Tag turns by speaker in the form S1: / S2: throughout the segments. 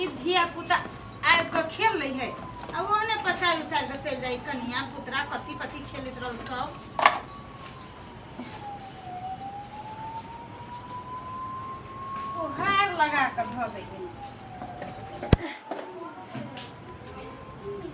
S1: ई धिया पुता आबि कऽ खेल लै है आ ओने पसारि उसारि कऽ चलि जाइ कनिया पुतरा कथी कथी खेलैत रहल सब। ओहार लगा कऽ धऽ दै है,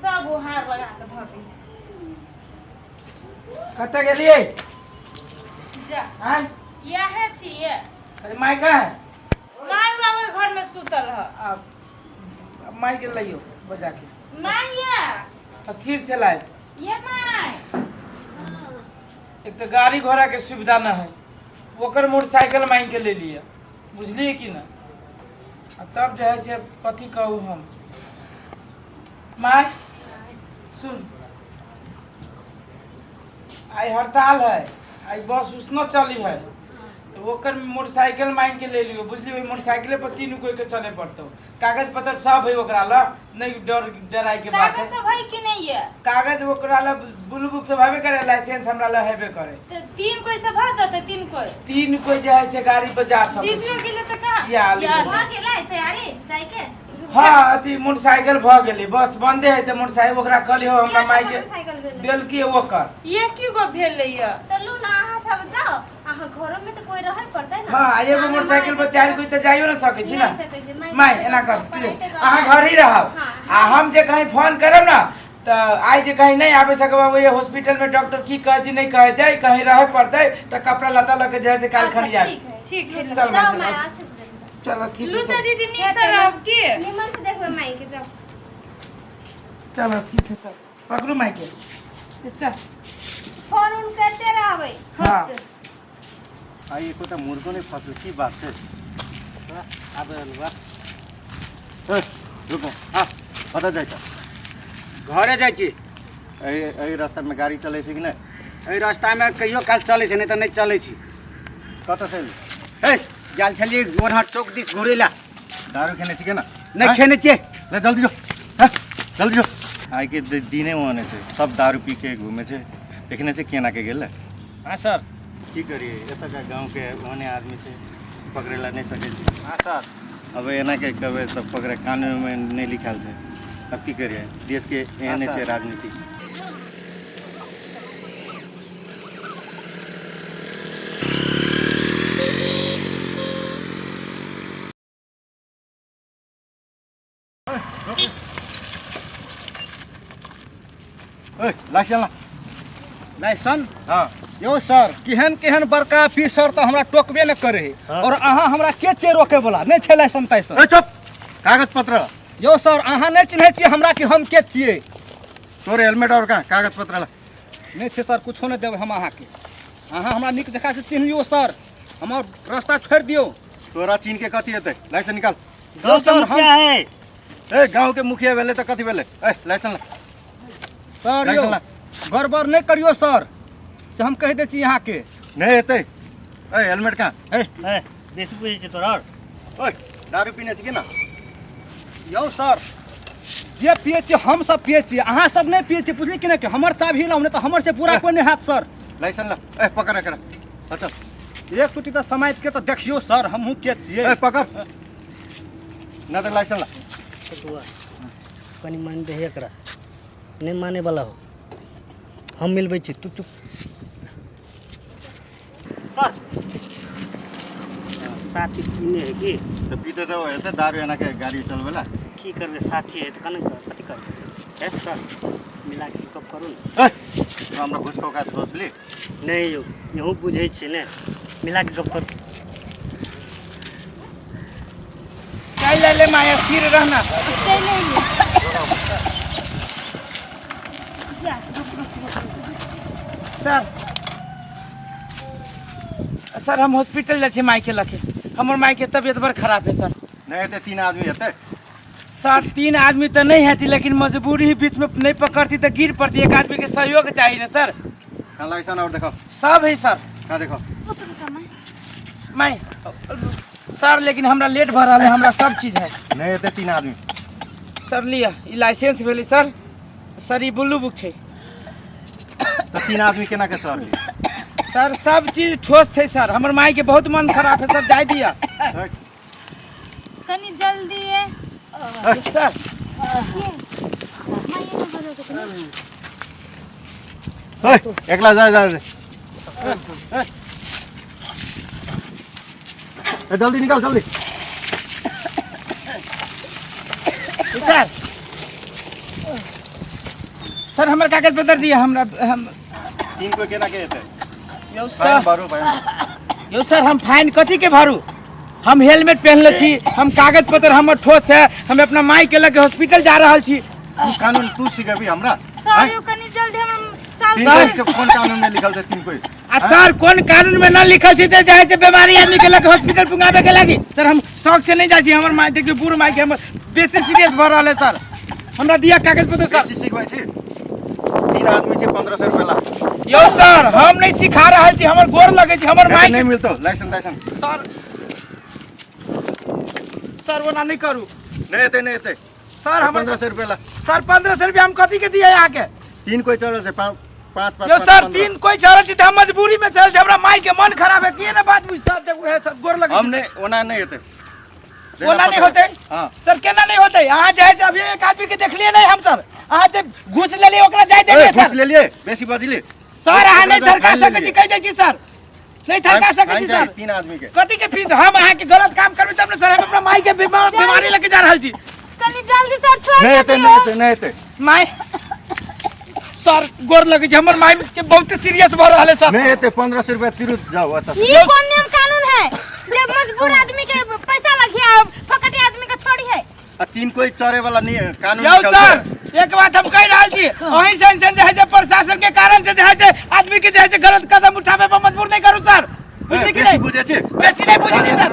S1: सब ओहार लगा कऽ धऽ दै है।
S2: कतऽ गेलियै?
S1: जा।
S2: आँय?
S1: इएह छियै।
S2: अरे माय कहाँ है?
S1: माय बाबू घर में सुतल ह।
S2: आब माय के लइयो बजा के।
S1: माय ये
S2: स्थिर से लाए।
S1: ये माय।
S2: एक तो गाड़ी घोड़ा के सुविधा न है, ओकर मोटरसाइकिल मांग के ले लिया, बुझलिए कि ना? आ तब जे है से कथी कहू हम। माय सुन, आई हड़ताल है, आई बस उसनो चली है, तो ओकर मोटरसाइकिल मांग के ले लियो, बुझलिए? ओहि मोटरसाइकिले पर तीनू कोई के चले पड़तो। कागज पत्र सब है ओकरा ला, नहीं डर डराई के बात है।
S1: कागज सब है कि नहीं है?
S2: कागज ओकरा ला ब्लू बुक सब हेबे करे, लाइसेंस हमरा ला हेबे करे।
S1: तो तीन कोई सब भऽ जेतै? तीन कोई,
S2: तीन कोई जे है से गाड़ी पर जा सकै।
S1: दीदियो गेलै तऽ कहाँ?
S2: या आली।
S1: या।
S3: भऽ गेलै तैयारी जाइके?
S2: हाँ, अथी मोटरसाइकिल भऽ गेलै, बस बंदे है तऽ मोटरसाइकिल ओकरा कहलियै हौ हमरा माय के
S3: मोटरसाइकिल भेलै?
S2: देलकी ओकर।
S1: ये की गो भेलै ये?
S3: तऽ लू ने, अहाँ सब जाओ। अहाँ घरो में तऽ कोई रहै पड़तै ने।
S2: हाँ, एगो
S3: तऽ
S2: मोटरसाइकिल पर
S3: मायके
S2: चारि कोई तऽ जाइयो ने सकै छी ना।
S3: नहि सकै छी, मायके
S2: माय
S3: जगह
S2: एना कर,
S3: पर पढ़ाइते कर।
S2: अहाँ घर ही रहब।
S3: हाँ।
S2: आ हम जे कहीं फोन करब ना तऽ आइ जे कहीं नहीं आबे सकब, ओहि हॉस्पिटल में डॉक्टर की कहै छै नहीं कहै छै, कहीं रहे पड़तै तऽ कपड़ा लत्ता लऽ के जे है से काल्हि
S3: अच्छा,
S2: खनी जायब।
S3: ठीक है।
S1: ठीक है।
S2: चल
S3: जाओ
S2: माय, चल।
S3: माय, अच्छे से देखो, जाओ।
S2: चल स्थिर
S1: लू
S2: से
S1: तऽ
S2: चल।
S1: दीदी नीक से रहब की?
S3: निमन से देखबै माय के, जाओ।
S2: चल स्थिर से चल, पकड़ू माय के।
S1: चल।
S3: फोन उन करते रहबै।
S2: हाँ।
S4: आइ एकोटा मुर्गो नहि फसल, की बात छै?
S5: आबै बा।
S4: ए, रुको। हाँ, कतऽ जाइ छ?
S5: घरे जाइ छी।
S4: एहि एहि रास्तामे गाड़ी चलै छै कि नहि?
S5: एहि रास्तामे कहियो काल चलै छै, नहि तऽ नहि चलै छै।
S4: कतऽ से एली?
S5: हे, गेल छलियै ओनहर चौक दिस घुरै लए।
S4: दारू खेने छी केना?
S5: नहि।
S4: आँय?
S5: खेने छियै।
S4: ले जल्दी जो, हँ, जल्दी जो। आइके दिने ओहने छै, सब दारू पी के घुमे छै। देखने छै केना के गेलै।
S6: हाँ सर।
S4: की करिए, एतऽका गाँवके ओहने आदमी छै, पकड़ै लए नहि सकै छी।
S6: हाँ सर।
S4: अब एना के करबै तऽ पकड़े, कानूनमे नहि लिखल छै। अब की करिए, देशके एहने छै राजनीति। ओइ, लाइसेंस ला।
S5: लाइसेंस?
S4: हाँ।
S5: यौ सर, केहन केहन बड़का ऑफिसर तऽ हमरा टोकबे नहि करे है और अहाँ हमरा के छियै रोके वाला? नहि छै लाइसेंस ताइसेंस।
S4: ए चुप, कागज पत्र।
S5: यौ सर, अहाँ नहि चिन्है छियै हमरा कि हम के छियै?
S4: तोर हेलमेट और कहाँ? कागज पत्र ला।
S5: नहि छै सर, कुछो नहि देबै हम अहाँके। अहाँ हमरा नीक जकाँ से चिन्ह लियौ सर, हमर रास्ता छोड़ि दियौ।
S4: तोरा चिन्ह के कथी हेतै? लाइसेंस निकाल।
S5: यौ सर, हम
S6: है।
S4: ए, गाँव के मुखिया भेलै तऽ कथी भेलै? ए, लाइसेंस ला।
S5: सर यौ,
S4: लाइसेंस ला।
S5: गड़बड़ नहि करियौ सर, से हम कहि दै छी अहाँके।
S4: नहि हेतै। ए, हेलमेट कहाँ?
S5: ए।
S6: ए, बेसी बुझै छै तोरा आओर।
S4: ओए, दारू पीने छी कि ना?
S5: यौ सर, जे पियै छियै हम सब पियै छियै, अहाँ सब नहि पियै छियै, बुझलियै कि नहि? कि हमर चाभी लाउ, नहि तऽ हमर से बुरा कोइ नहि हैत सर।
S4: लाइसेंस ला। ए, पकड़ एकरा, अच्छा।
S5: एक टूटी तऽ समाइत के तऽ देखियौ सर, हमहूँ के छियै।
S4: ए, पकड़ ना तऽ लाइसेंस ला।
S6: बटुआ कनि मान दे एकरा, नहि माने वाला हो, हम मिलबै छी, तू चुप। सर, साथी पीने है की?
S4: तऽ पीते तऽ हेतै दारू, एना के गाड़ी चलबै ला।
S6: की करबै, साथी है तऽ केना कथी करबै? हे सर, मिला के गप करू ने।
S4: ए, तू हमरा घुस के औकात सोचली?
S6: नहि यौ, इहो बुझै छियै ने, मिला के गप करू।
S2: चल ले माय, स्थिर रहना।
S1: चलि अइयै। जा, रुक रुक रुक।
S2: सर, सर, हम हॉस्पिटल जाइ छी मायके लके। हमर मायके तबियत बड़ खराब है सर।
S4: नहि हेतै, तीन आदमी हेतै।
S2: सर, तीन आदमी तऽ नहि हेती, लेकिन मजबूरी ही बीच में नहीं पकड़ती तऽ गिर पड़ती। एक आदमी के सहयोग चाहिए ना सर।
S4: कहाँ लाइसेंस और देखो?
S2: सब है सर।
S4: कहाँ देखो?
S1: उतरू तऽ माय।
S2: माय सर, लेकिन हमरा लेट भऽ रहल है, हमरा सब चीज है।
S4: नहि हेतै तीन आदमी।
S2: सर, लिअ, ई लाइसेंस भेलै सर। सर, ई ब्लू बुक छै।
S4: तऽ तीन आदमी केना के सर?
S2: सर, सब चीज ठोस छै सर। हमर माय के बहुत मन खराब है सर, जाय दिअ।
S1: कनि जल्दी ये।
S2: सर
S4: ओए, एकला जा जा जा। ए, जल्दी निकाल जल्दी।
S2: सर सर हमर कागज पत्र दिया हमरा हम।
S4: तीन कोई केना के हेतै?
S2: यौ
S4: फाइन
S2: सर,
S4: भरू फाइन।
S2: यौ सर, हम फाइन कथी के भरू? हम हेलमेट पहनले छी, हम कागज पत्र हमर ठोस है, हम अपना माई के लगे हॉस्पिटल जा रहल छी।
S4: तू कानून तू सिखेबी हमरा?
S1: सर यौ कनी जल्दी हमर साल
S4: तीन
S2: सर।
S4: कोई के कोन कानून में लिखल छै तीन कोई?
S2: आ सर कोन कानून में न लिखल छै जे जाइ छै बीमारी आदमी के लगे हॉस्पिटल पुंगाबे के लागी? सर हम शौक से नहीं जाइ छी, हमर माई देखियौ बूढ़ माई के हमर बेसी सीरियस भऽ रहल है। सर हमरा दिया कागज पत्र सर।
S4: बेसी सिखबै छी? तीन आदमी छै, 1500 रुपया ला।
S2: यौ सर हम नहीं सिखा रहल छी, हमर गोर लगै छै हमर माई
S4: नहीं मिलतो लाइसेंस लाइसेंस।
S2: सर सर ओना नहीं करू।
S4: नहीं हेतै, नहीं हेतै।
S2: सर हमर
S4: 1500 रुपया ला।
S2: सर 1500 रुपया हम कथी के दिए अहाँके?
S4: तीन कोई चढ़ल छै, पाँच पाँच पाँच
S2: यौ
S4: पाँच,
S2: सर
S4: 15।
S2: तीन कोई चढ़ल छी तऽ हम मजबूरी में चढ़ल छी, हमरा माई के मन खराब है किए ना बात बुझ सर। देखू हे सर गोर लगै
S4: हम
S2: छी।
S4: नहीं ओना नहीं हेतै।
S2: ओना नहीं होतै?
S4: हाँ।
S2: सर केना नहीं होतै? अहाँ जाइ से अभी एक आदमी के देखलिए नहीं हम सर, अहाँ जे घूस लेलिए ओकरा जाय देलिए
S4: ए, घूस
S2: सर।
S4: लेलिए बेसी बजली।
S2: सर अहाँ नहीं
S4: ओकरा
S2: थरका
S4: फाइन
S2: सकै छी,
S4: लेलिए।
S2: कहि दै छी सर नहीं थरका सकै
S4: फाइन
S2: छी
S4: चाही
S2: सर।
S4: तीन आदमी के।
S2: कथी के फीस? हम अहाँ के गलत काम करबै तब ने सर, हम अपना माई के बीमारी लेके जा रहल छी।
S1: कनी जल्दी सर छोड़
S4: नहीं हेतै, नहीं हेतै, नहीं हेतै।
S2: माई सर गोर लगै छै, हमर माई के बहुत सीरियस भऽ रहल है सर।
S4: नहीं हेतै, 1500 रुपया तिरु जाओ एतऽ।
S1: ई कोन नियम कानून है जे मजबूर आदमी के पैसा लगी आ फकटे आदमी के छोड़ी है?
S4: आ तीन कोई चढ़े वाला नहीं है कानून
S2: यौ
S4: निकल
S2: सर
S4: छै।
S2: एक बात हम कहि रहल छी, अहीं से जे है से प्रशासन के कारण से जे है से आदमी के जे है से गलत कदम उठाबे पर मजबूर नहीं करू सर, बुझली कि
S4: बेसी
S2: नहीं?
S4: बुझै छी?
S2: बेसी नहीं बुझै छी सर।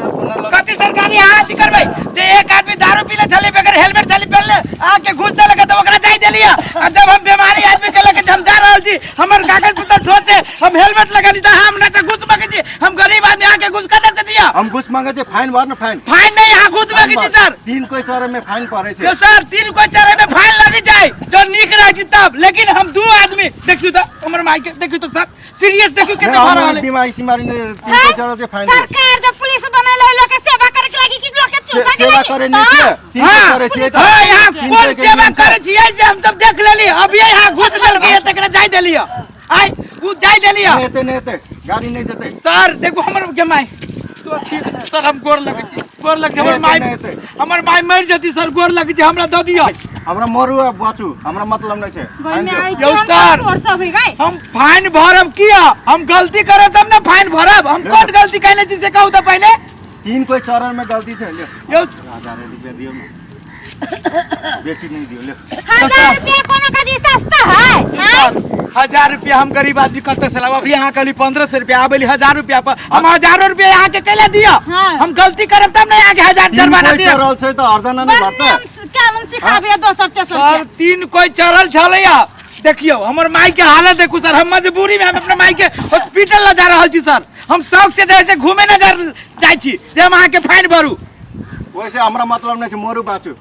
S2: कथी सरकारी अहाँ अथी करबै जे एक आदमी दारू पीले छलै बगैर हेलमेट छलै पहनले अहाँके घूस देलक तऽ ओकरा जाय देलियै, आ जब हम बीमारी आदमी के लके हम जा रहल छी, हमर कागज पत्र ठोस है, हम हेलमेट लगेली तऽ अहाँ हमरा से घूस मांगै छी? हम गरीब आदमी अहाँके घूस कतऽ से दिअ?
S4: हम घूस मांगे छै? फाइन भर न फाइन।
S2: फाइन नहीं, अहाँ घूस मांगै छी सर।
S4: तीन कोई चढ़े में फाइन पड़ै छै।
S2: यो सर तीन कोई चढ़े में फाइन लगी जाए जो नीक रहे छी तब, लेकिन हम दू आदमी देखियो तऽ हमर माई के देखियो तऽ सब सीरियस देखियो केते भऽ रहल है।
S4: बीमारी सिमारी नहीं, तीन कोई चढ़ल छै फाइन।
S1: सरकार जब पुलिस बनल है लोग के सेवा करे के लागी कि लोग के चूसा के
S4: सेवा
S1: लागी?
S4: करे नहीं छियै, तीन कोई
S2: हाँ,
S4: चढ़े छियै तऽ।
S2: हाँ, यहाँ
S4: तीन
S2: कोन
S4: कोई के
S2: सेवा
S4: नियम छै।
S2: करे छियै से हम सब देख लेली। अभी यहाँ घुस लेलकै तकरा जाय देलियै, आइ उ जाय देलियै।
S4: नहीं हेतै, नहीं हेतै, गाड़ी नहीं जेतै।
S2: सर देखो हमर के माई तो अथी सर हम गोर लगै छी, गोर लगै छी हमर
S4: नहीं
S2: माई,
S4: हेतै, नहीं हेतै।
S2: हमर माई मरि जेती सर, गोर लगै छी हमरा दऽ दिअ।
S4: हमरा मरू आ बचू हमरा मतलब नहीं छै।
S1: घर में आई
S2: यौ सर।
S1: और सब हो गए।
S2: हम फाइन भरब किया? हम गलती करब तब ने फाइन भरब। हम कोन गलती कैले छी से कहू तऽ पहिले।
S4: तीन कोई चरण में गलती छै लियो।
S2: यौ
S4: 1000 रुपया दियौ न, बेसी नहीं दियौ लियो।
S1: 1000 रुपया कोनो का जी सस्ता है?
S2: सर 1000 रुपया हम गरीब आदमी कतऽ से लाब? अभी अहाँ कहली 1500 रुपया, आबेली 1000 रुपया पर हम हजारो रुपया अहाँ के कैला दिअ?
S1: हाँ।
S2: हम गलती करब तब ने अहाँ के 1000
S4: तीन
S2: जुर्माना
S4: कोई
S2: दिअ।
S4: चढ़ल छै तऽ हरजना नहीं
S1: बड़
S4: भरतै।
S1: नियम कानून सिखाबे दोसर तेसर
S2: सर
S1: के।
S2: तीन कोई चढ़ल छलैया। देखियौ हमर माई के हालत देखू सर, हम मजबूरी में हम अपना माई के हॉस्पिटल ल जा रहल छी सर, हम शौक से जे है से घूमे न जाइ छी जे हम अहाँ के फाइन भरू।
S4: वैसे हमरा मतलब नहीं छै, मरू बाँचू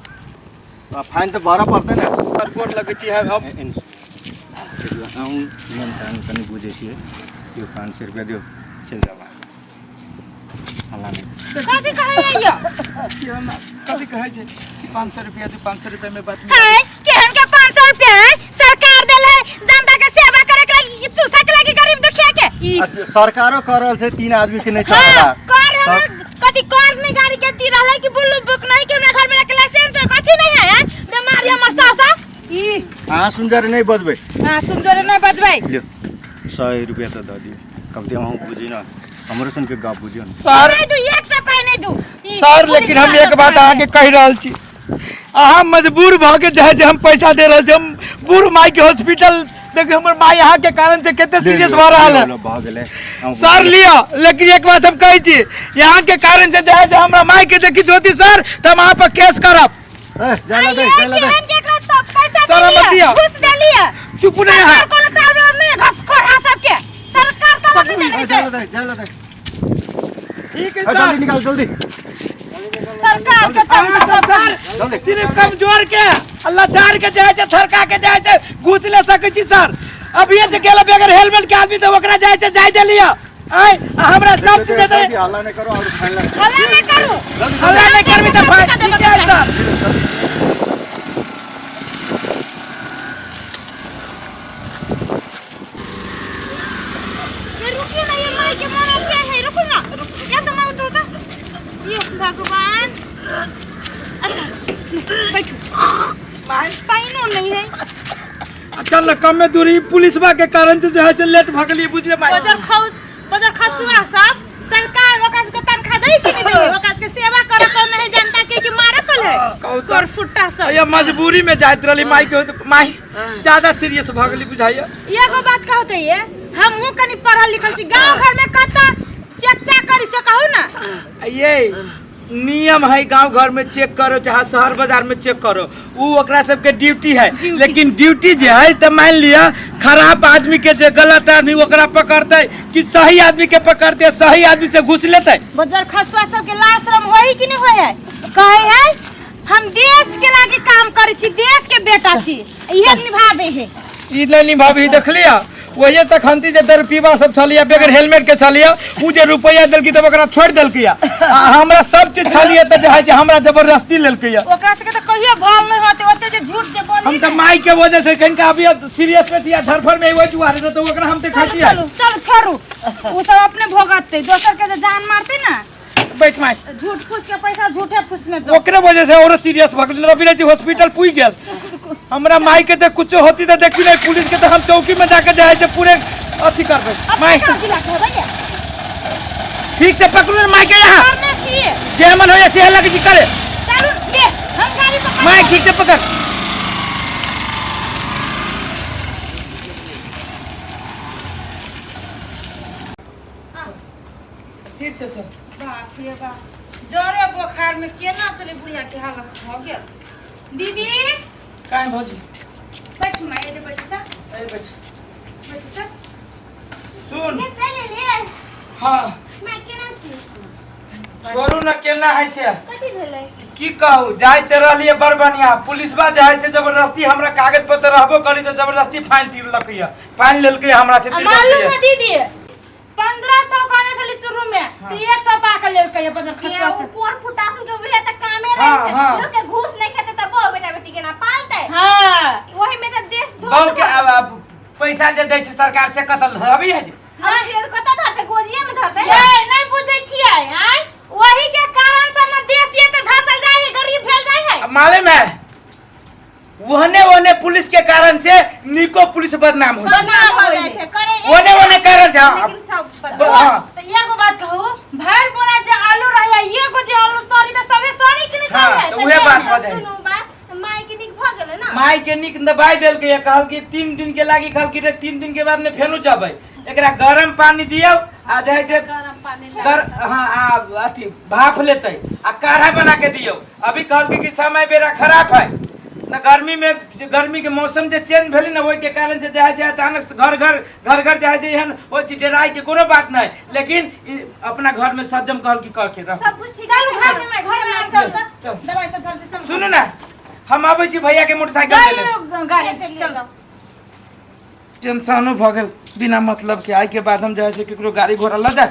S4: आ फाइन तऽ भरऽ पड़तै ने।
S2: सर गोर लगै छी हम।
S4: अहूँ नियम कानून कनि बुझै छियै। दियौ 500 रुपया दियौ, चलि जाब हल्ला नहि।
S1: कथी कहै यो?
S2: कथी कहै छै कि 500 रुपया दू, 500 रुपया में बात
S1: है केहन के 500 रुपया है? सरकार देल है जनता के सेवा करे के लागी कि चूसा के लागी गरीब दुखिया के? ई
S4: अच्छा, सरकारो कर रहल छै तीन आदमी के नहीं चढ़ला।
S1: हाँ, कर हमर कथी कर नहीं गाड़ी के दी रहलै कि ब्लू बुक नहीं कि हमरा घर में के लाइसेंस कथी नहीं है? हैं? बीमारी हमर सासा ई।
S4: अहाँ सुनजरे नहीं बजबै।
S1: हां सुनजरे नहीं बजबै।
S4: लियो 100 रुपया तऽ दऽ दियौ, कमती अहूँ बुझी न, हमरो सुनके गप बुझियौ न।
S2: सर
S1: नहीं दू, एक रुपया नहीं दू। ई
S2: सर
S1: पुलिस
S2: लेकिन हम
S1: वाला
S2: एक बात
S1: सब
S2: अहाँके कहि रहल छी, अहाँ मजबूर भऽ के जे है से हम पैसा दे रहल छी। हम बूढ़ माई के हॉस्पिटल देखियौ, हमर माई अहाँ के कारण से कते सीरियस भऽ रहल है।
S4: भऽ गेलै अहूँ
S2: सर
S4: बुझियौ।
S2: लिअ, लेकिन एक बात हम कहै छी, यहाँ के कारण से जे है से हमरा माई के देखी ज्योति सर तऽ हम अहाँ पर केस करब।
S4: ए, जाय ला दे, जाय ला दे।
S1: केहन के एकरा तो पैसा
S2: सर,
S1: देलियै,
S2: हमर दिअ।
S1: घूस देलियै।
S2: चुप नहि अहाँ।
S1: सरकार कोनो ताबड़ नहीं घसखोरहा सबके सरकार ताबड़ नहीं
S4: ए,
S1: देने
S4: जाय ला
S1: छै।
S4: दे, जाय ला दे।
S2: ठीक है
S4: ए,
S2: सर।
S4: जल्दी निकाल जल्दी।
S1: सरकार के
S2: अहाँ सब सर
S4: जल्दी।
S2: सिर्फ कमजोर के लाचार के जे है से थरका के जे है से घूस ले सकै छी सर। अभी जे गेल बगैर हेलमेट के आदमी तऽ ओकरा जाइ छै जाय देलियै आय, आ हमरा सब चीज देतै।
S4: जल्दी हल्ला नहीं करो और फाइन लगा।
S1: हल्ला नहीं करू।
S2: हल्ला नहीं करबी तऽ फाइन। ठीक है सर। चल ना कमे दूरी पुलिसवा के कारण से जे है से लेट भऽ गेलियै बुझले माई।
S1: बजर खौस बजर खसुआ सब सरकार ओकरा सबके तनखा दै कि नहीं दै? ओकरा सबके सेवा करे को नहीं जनता के कि मारे को है
S2: कहू तऽ।
S1: कर फुट्टा सब।
S2: या मजबूरी में जाइत रहली माई के, माई ज्यादा सीरियस भऽ गेली बुझाइया।
S1: एगो बात कहू तऽ ये हमहूँ कनी पढ़ल लिखल छी, गाँव घर में कतऽ चेक चाक करी छै कहू ना।
S2: ये नियम है गांव घर में चेक करो चाहे शहर बाजार में चेक करो, उ ओकरा सबके ड्यूटी है। लेकिन ड्यूटी जे है तो मान लिया खराब आदमी के जे गलत आदमी ओकरा पकड़ते कि सही आदमी के पकड़ते, सही आदमी से घुस लेते।
S1: बजर खसुआ सबके लाज शरम होई कि नहीं होई है? कहे है हम देश के लागी काम करै छी, देश के बेटा छी, इहे निभाबे है।
S2: ई नहीं निभाबी देखलिया वही तखनती जे दरपीबा सब छलिया बगैर हेलमेट के छलिया, उ जे रुपया देलकी तब ओकरा छोड़ देलकी आ हमरा सब चीज छलिया त जे है जे हमरा जबरदस्ती लेलकी।
S1: ओकरा सबके त कहियो भल नहीं होते ओते जे झूठ जे बोली।
S2: हम त माई के वजह से कनिका अभी सीरियस में छी आ धरफड़ में वही दुआरे न त ओकरा हम देखै छी।
S1: चलू चलू छोड़ू, उ सब अपने भोगतते, दोसर के जे जान मारते ना।
S2: बैठ माई।
S1: झूठ फूस के पैसा झूठे फूस में जो।
S2: ओकरे वजह से और सीरियस भ गेल। रवि जी हॉस्पिटल पुई गेल। हमरा माई के जे कुछ होती त देखी नहीं, पुलिस के त हम चौकी में जाके जे है से पूरे अथी करबे। माई
S1: भैया
S2: ठीक से पकड़ू ने माई के यहाँ।
S1: करने छिए।
S2: जे मन होया से लगे छी करे।
S1: चलू ले हम गाड़ी पकड़।
S2: माई ठीक से पकड़। सिर से चल।
S1: बाप रे बाप, जरे बुखार में केना चले बुढ़िया के हालत भ गेल। दीदी
S2: काहे भौजी
S1: बैठ माई, ए जे बैठ त।
S2: ए बैठ।
S1: बैठ त।
S2: सुन।
S3: ये चल ले।
S2: हां।
S3: मैं केना छी?
S2: छोड़ू न केना है से।
S3: कथी भेलै?
S2: की कहू, जाइत रहलियै बड़ बढ़िया, पुलिसवा जे है से जबरदस्ती हमरा कागज पत्र रहबो करी त जबरदस्ती फाइन तीरलकै, फाइन लेलकै हमरा से तीरलकै।
S1: मालूम है दीदी 1500 कहने छली शुरू में, से 100 पा के लेलकै बजर खसुआ से।
S3: कोर फुटा सुन के उहे त कामे रहै छै। लोग के घूस नहीं खेते त बहु बेटा बेटी के ना पालतै।
S1: हां
S3: ओही में त देश धो।
S2: बहु के अब पैसा जे दै छै सरकार से कतल धरबी है जे।
S3: अब से कत धरतै, गोजिए में धरतै।
S1: से नहीं बुझै छियै आय, ओही के कारण से न देश ये त धसल जाय है, गरीब भेल जाय है।
S2: मालूम है ओहने ओहने पुलिस के कारण से निको पुलिस बदनाम हो
S3: बदनाम हो जाय छै, करे
S2: ओने ओने कारण से।
S3: लेकिन सब
S2: हां
S1: त एगो बात कहू, भर बोरा जे आलू रहया, एगो जे आलू सड़ी त सबे सड़ी कि नहीं सड़ी?
S2: हां उहे बात हो जाय।
S3: सुनू बात, माई के निक भ गेलै ना?
S2: माई के निक दबाई देलकै, कहल कि 3 दिन के लागी, कहल कि रे 3 दिन के बाद में फेनु जबै, एकरा गरम पानी दियौ आ जाइ छै
S3: गरम पानी
S2: हां आ अथी भाफ लेतै आ काढ़ा बना के दियौ। अभी कहल कि समय बेरा खराब है न, गर्मी में गर्मी के मौसम जे चेंज भेलै न ओहि के कारण से जे है से अचानक से घर घर घर घर जे है से एहन होइ छै, डराइ के कोनो बात नहीं, लेकिन अपना घर में सज्जम कहल कि कह के रह।
S3: सब कुछ ठीक।
S1: चलू घर में, घर में चल
S2: चल
S1: दवाई सब चल। चल
S2: सुनू ना, हम आबै छी भैया के मोटरसाइकिल ले।
S1: गाड़ी चल।
S2: टेंशनो भऽ गेल बिना मतलब के। आइ के बाद हम जे है से केकरो गाड़ी घोड़ा लऽ जाय।